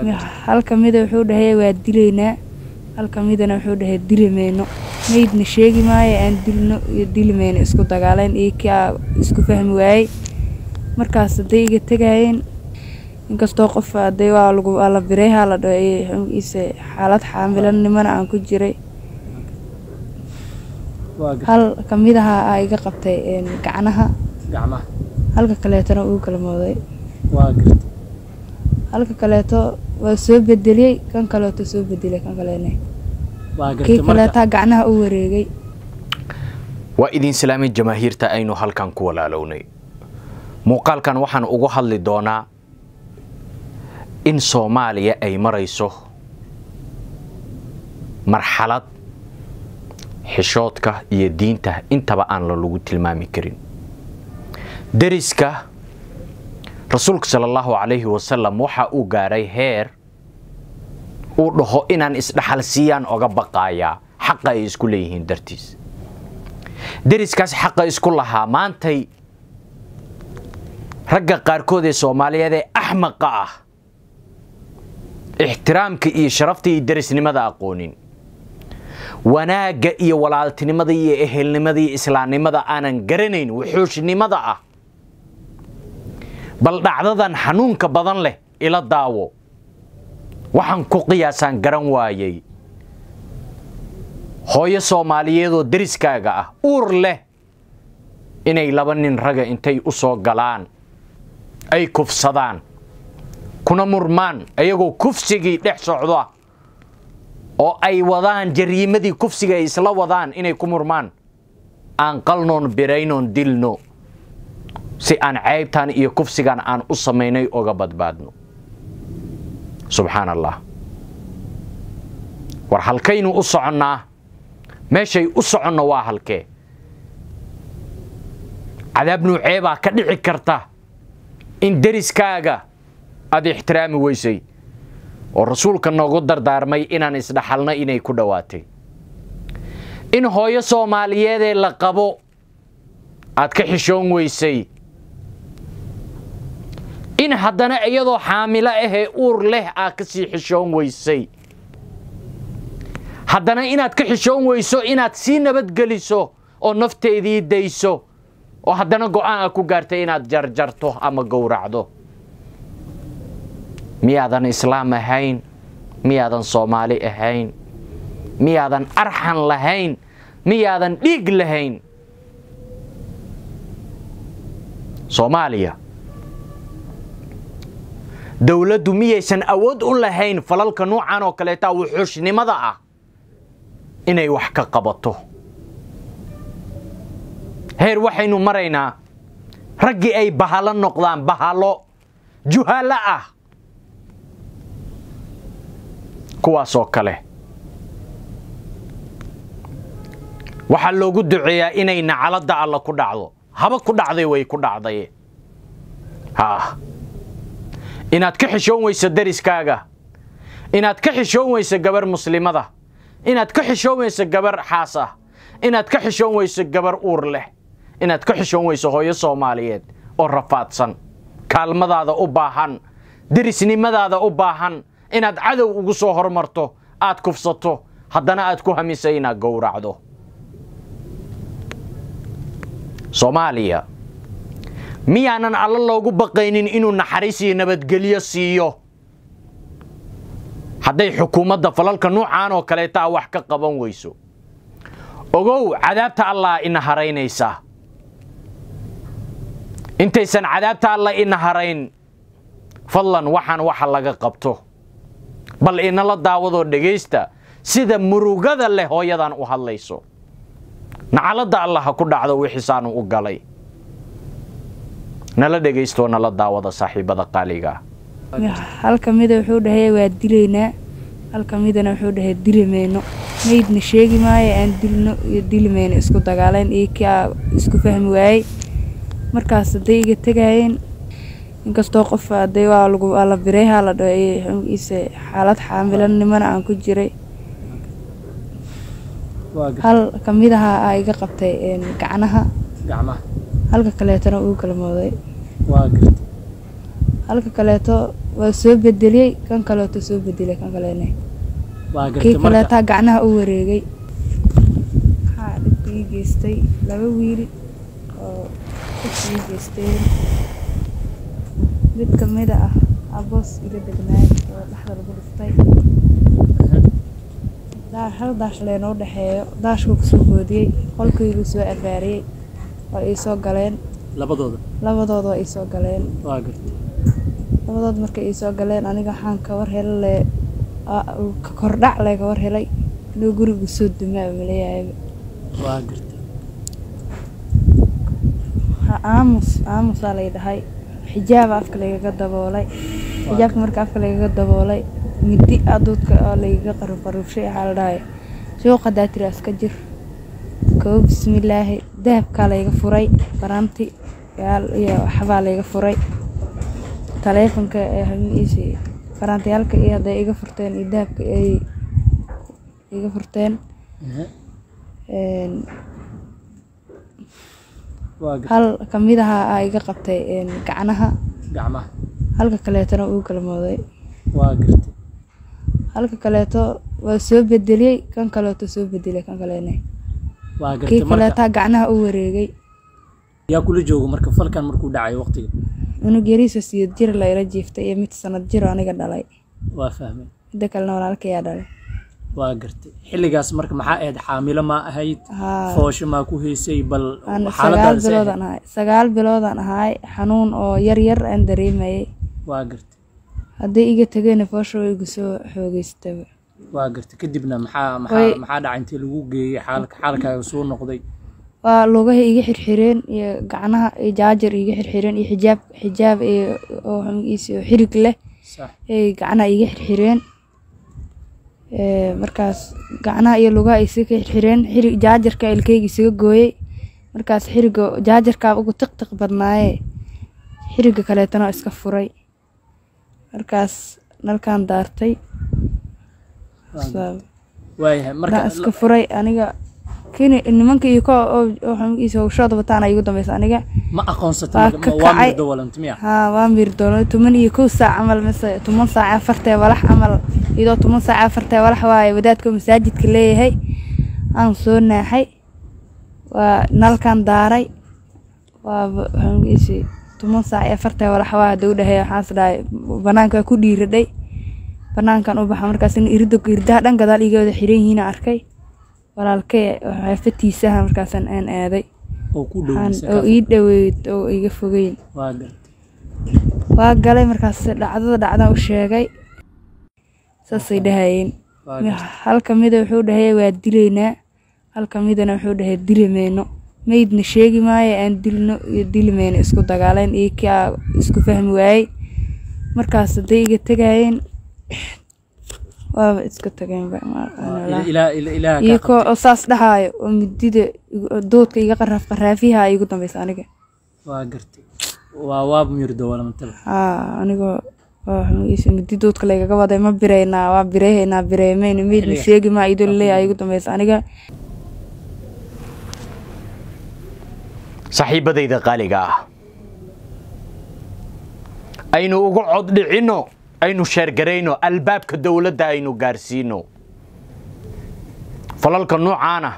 Halka mida wuxuu dhahay waa dilaynaa, halka midana wuxuu dhahay dili mayno. Maydna sheegi maayo aan dilno iyo dili mayno, isku dagaaleen iyo kaa isku fahmi waayey. Markaas hadday iga tagayeen, inkastoo qof haday waa lagu waa la bireyha la dhaho ise xaalad xaamilanimana aan ku jiray. Hal kamid aha aa iga qabtay gacnaha, halka kaleetona uu galmooday, halka kaleeto waa soo bedeliyey, kan kaleeto soo bedelay, kan kalena kii kaleetaa gacnaha u wareegay. Waa idin salaamay jamaahiirta aynu halkan ku walaalownay. Muuqaalkan waxaan ugu hadli doonaa in Soomaaliya ay marayso marxalad xishoodka iyo diinta intaba aan la lagu tilmaami karin. Deriska Rasuulka sala allahu calayhi wasalam waxa uu gaaray heer uu dhaho inaan isdhaxal siiyaan oga baqaayaa xaqa ay isku leeyihiin dartiis. Deriskaas xaqa isku lahaa maantay ragga qaarkood ee Soomaaliyeed ee axmaqa ah, ixtiraamka iyo sharafta iyo derisnimada aqoonin, wanaagga iyo walaaltinimada iyo ehelnimada iyo islaamnimada aanan garanayn, wuxuushnimada ah, bal dhacdadan xanuunka badan leh ila daawo. Waxaan ku qiyaasaan garan waayey hooyo Soomaaliyeedoo deriskaaga ah, uur leh, inay laba nin raga intay u soo galaan ay kufsadaan kuna murmaan, ayagoo kufsigii dhex socda oo ay wadaan jariimadii kufsiga ay isla wadaan, inay ku murmaan aan qalnoon biraynoon dilno si aan ceybtan iyo kufsigan aan u samaynay oga badbaadno. Subxaan Allah, war halkaynu u soconnaa? Meeshay u soconno waa halkee? Cadaab nuuceebaa ka dhici karta in deriskaaga aada ixtiraami weysay oo Rasuulka noogu dardaarmay inaan isdhaxalno inay ku dhowaatay, in hooyo Soomaaliyeedee la qabo aad ka xishoon weysay, in haddana iyadoo xaamilo ahee uur leh aad ka sii xishoon weysay, haddana inaad ka xishoon weyso inaad sii nabadgeliso oo nafteedii dayso, oo haddana go'aan aad ku gaartay inaad jarjarto ama gowracdo? Miyaadan islaam ahayn? Miyaadan Soomaali ahayn? Miyaadan arxan lahayn? Miyaadan dhiig lahayn? Soomaaliya dowladdu miyaysan awood u lahayn falalka nuucan oo kaleeta wuxuushnimada ah inay wax ka qabato? Heer waxaynu maraynaa raggii ay bahalo noqdaan, bahalo juhalo ah. Kuwaasoo kale waxaa loogu duceeyaa inay nacaladda Alla ku dhacdo. Haba ku dhacday, way ku dhacday. Haa, inaad ka xishoon weyso deriskaaga, inaad ka xishoon weyso gabar muslimada, inaad ka xishoon weyso gabar xaas ah, inaad ka xishoon weyso gabar uur leh, inaad ka xishoon weyso hooyo Soomaaliyeed oo rafaadsan, kaalmadaada u baahan, derisnimadaada u baahan, inaad cadow ugu soo hormarto, aad kufsato, haddana aad ku hamisay inaad gowracdo. Soomaaliya miyaanan Alla loogu baqaynin inuu naxariis iyo nabadgelyo siiyo hadday xukuumadda falalka nuucan oo kaleeta a wax ka qaban weyso? Ogow, cadaabta Allah ina haraynaysaa. Intaysan cadaabta Alla ina harayn, fadlan waxaan waxa laga qabto. Bal inala daawadoo dhegaysta sida murugada leh hooyadan u hadlayso. Nacaladda Allah ha ku dhacdo wixiisaanu u galay. Nala dhegaystooo nala daawada, saaxiibada qaaliga ah. Halka mida wuxuu dhahay waa dilaynaa, halka midana wuxuu dhahay dili mayno. Maydna sheegi maayo aan dilno iyo dili mayno, isku dagaaleen iyo kaa isku fahmi waayey. Markaas hadday iga tagayeen, inkastoo qof haday waa lagu waa la bireyha la dhaho ise xaalad xaamilanimana aan ku jiray. Hal kamid aha aa iga qabtay gacnaha, halka kaleetona uu galmooday, halka kaleeto Waa soo bedeliyey, kan kaleeto soo bedelay, kan kalena Waa kii gartay marka. kaleetaa gacnaha u wareegay. Waxaa dhibka ii geystay laba wiil oo dhibka ii geysteen. Mid ka mid ah aboos ila degnaay oo dhexda lagu dhuftay. Hal daash leenoo dhexeeyo, daashkuu kusoo boodiyey, qolkayguu soo abaariyey, waa ii soo galeen. Labadooda? Labadooda waa ii soo galeen. Waa gartay. Labadood markay ii soo galeen, aniga waxaan ka war helay ka kordhac lee ka war helay inuu gurigu soo dumaa maleeyahayba. Waa gartay. Waxaa aamus aamusaa lay dhahay, xijaaba afka laygaga daboolay. Xijaabka marka afka laygaga daboolay, midi aduudka oo laygaga qaruuf qaruufshay. Waxaa la dhahay suuqa hadaa tiri iska jir koo bismillaahi. Dahabkaa layga furay, faranti yaal iyo waxbaa layga furay, taleefanka ee magaciisa, farantiyaalka iyo hadday iga furteen iyo dahabka ay iga furteen. Waa gartay. Hal kamid ahaa aa iga qabtay gacnaha. Gacmaha. Halka kaleetona uu galmooday. Waa gartay. Halka kaleeto waa soo bedeliyey, kan kaleeto soo bedelay, kan kalena Waa kii gartay marka. kaleetaa gacnaha u wareegay. Yaa kula joogo marka falkan markuu dhacay waqtiga? Cunug yariisa 8 jir la ila jiiftay iyo mid sanad jir oo aniga dhalay. Waa fahmay. Midda kalena walaalkayaa dhalay. Waa gartay. Xilligaas marka maxaa ahayd? Xaamilo ma ahayd? Haa. Foosho maa ku haysay? Bal Aan 9 xaaladaada see ahayd? biloodaan ahay, 9 biloodaan ahay. Xanuun oo yar yar aan dareemayay. Waa gartay. Hadday iga tegayna foosha way igu soo xoogeystaba. Waa gartay. Kadibna maxaa maxaa maxaa dhacay? Intii lagu geeyey, xaalka xaalkaaga soo noqday? Waa lugaha iga xirxireen iyo gacnaha iyo jaajar iga xirxireen iyo xijaab xijaab iyo oo magaciisa oo xirig leh. Ay gacnaha iga xirxireen. Markaas gacnaha iyo lugaha ay isaga xirxireen, xirig jaajarka ilkeyga isaga gooyey. Markaas xiriga jaajarkaa ugu tiq badnaaye, xiriga kaleetana waa iska furay. Markaas nalkaan daartay. Waa gartay. Waayahay marka. Markaan iska furay aniga kini nimanka iyo ka oo oo magaciisa hawshooda wataan ay igu dambeysa aniga. Ma aqoonsatay Waa marka ka waa kacay. Mir dawalanta miya? Haa, waa miir doonay 11 saac camal mise 10 saac afartee walax camal, iyadoo 10 saac afartee walax waaye wadaadka masaajidka leeyahay aan soo naaxay. Waa nalkan daaray, waa magaciisa 10 saac iyo afartee walax waa haduu dhahay. Waxaan is dhahay banaanka waa ku dhiiradhay, banaankan u baxa. Markaas in irida irdaha dhan gadaal iga wada xiran yihiin aan arkay. Walaalkay xaafadiisaha markaasan aan aaday. Oo ku dhow Waxaan mise oo ka ii dhoweyd oo iga fogeyn. Waa gartay. Waa galay markaas, dhacdada dhacdaan u sheegay, saasay dhahayeen. Waa gartay. Hal kamida wuxuu dhahay waa dilaynaa, hal kamidana wuxuu dhahay dili mayno, meydna sheegi maayo aan dilno iyo dili mayno isku dagaaleen iyo kaa isku fahmi waayey. Markaas hadday iga tegayeen, waaba iska tageenba. Ilaaha kaa Iyo ko oo saas dhahaayo oo midida doodka iga qaraaf qaraafiha igu dambeysa aniga. Waa gartay, waa waaba miyir dawalantaba. Haa, anigoo oo magaciisa midi doodka laygaga waday, ma bireynaa, waa bireyhaynaa, bireemayno, meydna Xilliga. sheegi maa idoo laleeyahay igu dambeysa aniga. Saaxiibadayda qaaliga ah, aynu uga cod dhicinno, aynu sheergarayno, albaabka dowladda aynu gaarsiino. Falalka noocaana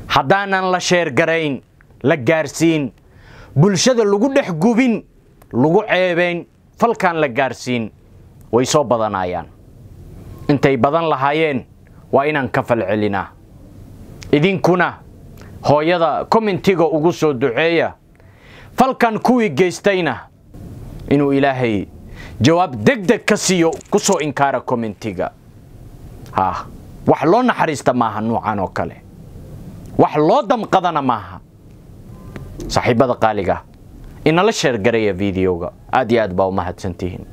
haddaanan la sheergarayn, la gaarsiin bulshada, lagu dhex gubin, lagu ceebayn, falkaan la gaarsiin, way soo badanayaan. Intay badan lahaayeen waa inaan ka falcelinaa. Idinkuna hooyada commentiga ugu soo duceeya, falkan kuwii geystayna inuu Ilaahay jawaab deg deg ka siiyo ku soo inkaara commentiga. Ha wax loo naxariista maaha nuucan oo kale, wax loo damqadana maaha. Saaxiibada qaaliga, inala sheergaraya videoga. Aad iyo aad baa u mahadsantihiin.